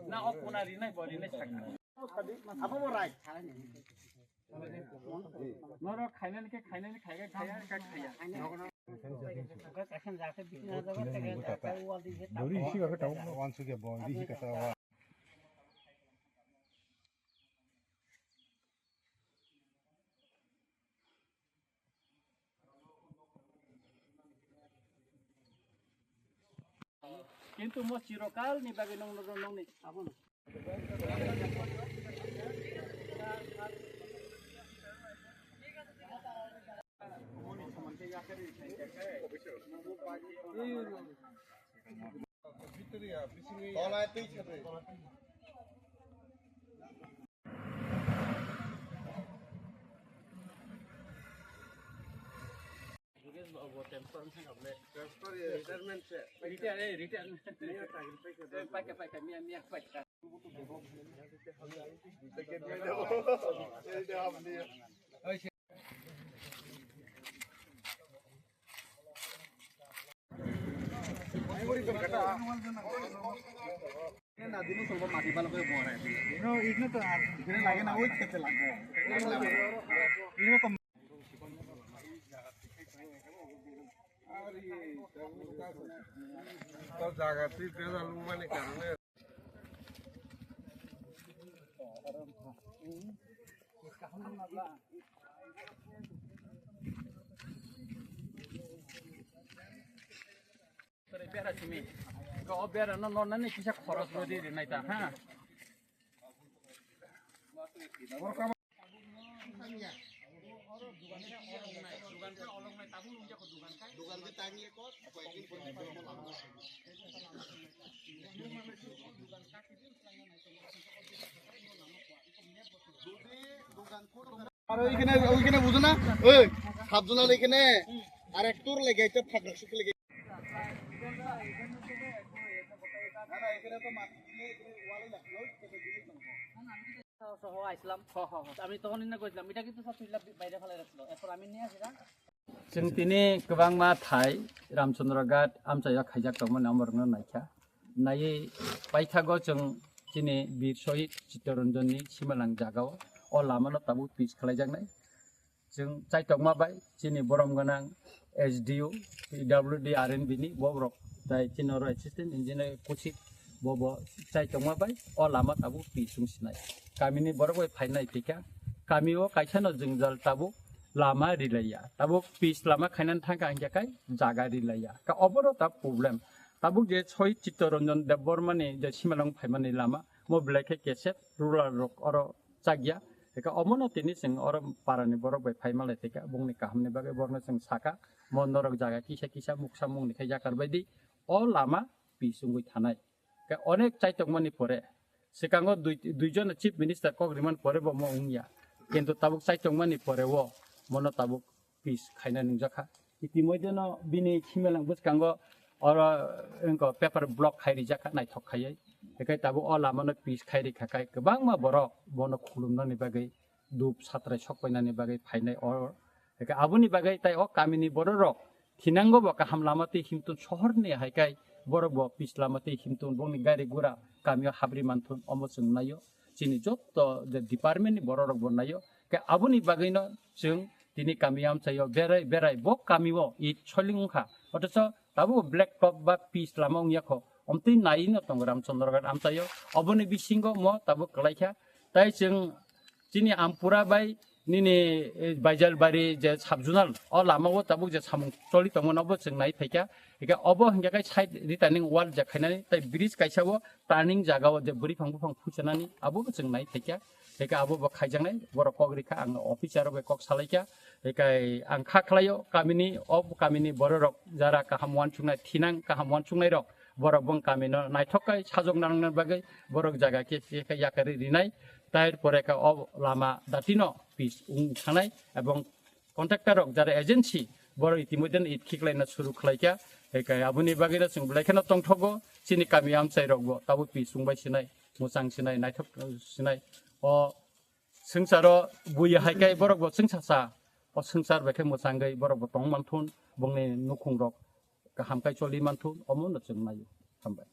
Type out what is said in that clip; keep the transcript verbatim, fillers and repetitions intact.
Na o kuna rinai bo rinai sakha. Abo bo right. Noro khainani khe khainani khaiga khaiya kha khaiya. Dori isi ga tau wan su ge bo isi ga tau. Kintu mo chirokal ni bagwi nong nong nong ni abo no. Transfer, retirement se. Retire, eh, retire. Eh, paika, paika, mia, mia, paika. To jaga twi bejal wngmani karone. Bera simi. Ko bera no no nani kisa khoros rodi rinai ta ha. Ar ওইখানে, ওইখানে বুঝো না? ওই, সাবজুনাল এখানে। আর এক তোর লেগে, একটা ফাঁকড়া শুকে লেগে। না, না, এখানে তো মাটি দিয়ে, এখানে ওয়ালে লাগলো, ওই তো জিনিস। সহ আইছিলাম। হ, হ, হ। আমি তখন ইন্না কইছিলাম, এটা কিন্তু সব তুইলা বাইরে ফেলে রাখছিল। এরপর আমি নিয়ে আসি না। Chwng tini kwbangma thai Ramchandra Ghat amchaio khaijak tongmani omorokno naikha. Naiwi paithago chwng chini Bir Shohid Chittaranjanni simalang jagao o lamano tabuk pitch khlaijaknai. Chwng chaitokma bai chini borom gwnang S D O, P W D, R N B ni borok tai chini oro assistant engineer Kuchik bo bo chaitokma bai o lama tabuk pitch wng sinai. Kamini borok bai phainai thika kamio kaisano jwngjal tabuk lama rilaiya. Tabuk pitch lama khainani thangkha hingkhe kai jaga rilaiya. Ka obono ta problem. Tabuk je Shohid Chittaranjan Debbarmani je simalong phaimani lama, mo belai khe kesep rural rok oro chakya. Eka omono tini chwng oro parani borok bai phai malai teka bongni kahamni bagwi borokno chwng saka, mo norok jaga kisa kisa muksa mungni khe yakar baidi o lama pitch wngwi thanai. Khe onek chaitokmani pore, swkango dui, duijon chief minister kok rimani pore bo mo wngya. Kintu tabuk chaitokmani pore o mono tabuk pitch khaina nungjakha. Itimoideno bini simalang bwskango oro wngkha paper block khai rijakha naithok khaiwi. Hinkhe tabuk o lamano pitch khai rikha khai kwbangma borok bono khulumnani bagwi, dup satrai sokpainani bagwi phainai o. Hinkhe aboni bagwi tai o kamini bororok thinango bo kaham lama twi himtun sohorni hai kai borok bo pitch lama twi himtun bongni gari gura kamio habri manthun omo chwng naio. Chini jotto je department ni bororok bo naio. Ke aboni bagwino chwng tini kami amchaio berai berai bo kamio it soiling wngkha. Othocho tabuk black top ba pitch lama wngya kho. Omtwi naino tongo Ramchandra Ghat amchaio. Oboni bisingo mo tabuk kwlaikha. Tai chwng chini Ampura bai nini, eh, Baijalbari je subzonal o lama o tabuk je samung choli tongmano bo chwng nai phaikha. Hingkhe obo hingkhe kai side returning wall je khainani tai bridge kaisa o turning jaga o je bwrwi phang buphang phuchanani abo bo chwng nai phaikha. Hingkhe abo bo khaijaknai borok kok rikha ang officer rok bai kok salaikha. Hingkhe ang kha khlaio kamini o kamini bororok jara kaham uansuknai thinang kaham uansuknai rok borok bong kamino naithok kai sajok nangnani bagwi borok jaga khe khe yakarwi rinai. Tai pore khe o lama datino pitch wng thanai ebong contractor rok jara agency borok itimodheno it khiklaina suru khlaikha. Hingkhe aboni bagwino chwng belai kheno tongthogo chini kami amchai rokbo tabuk pitch wngbai sinai, mwchang sinai, naithok sinai. O swngcharo buya hai khe borokbo chwngsacha o swngchar bai khe mwchangwi borokbo tong manthun, bongni nukhungrok kaham kai choli manthun, omono chwng naio. Hambai.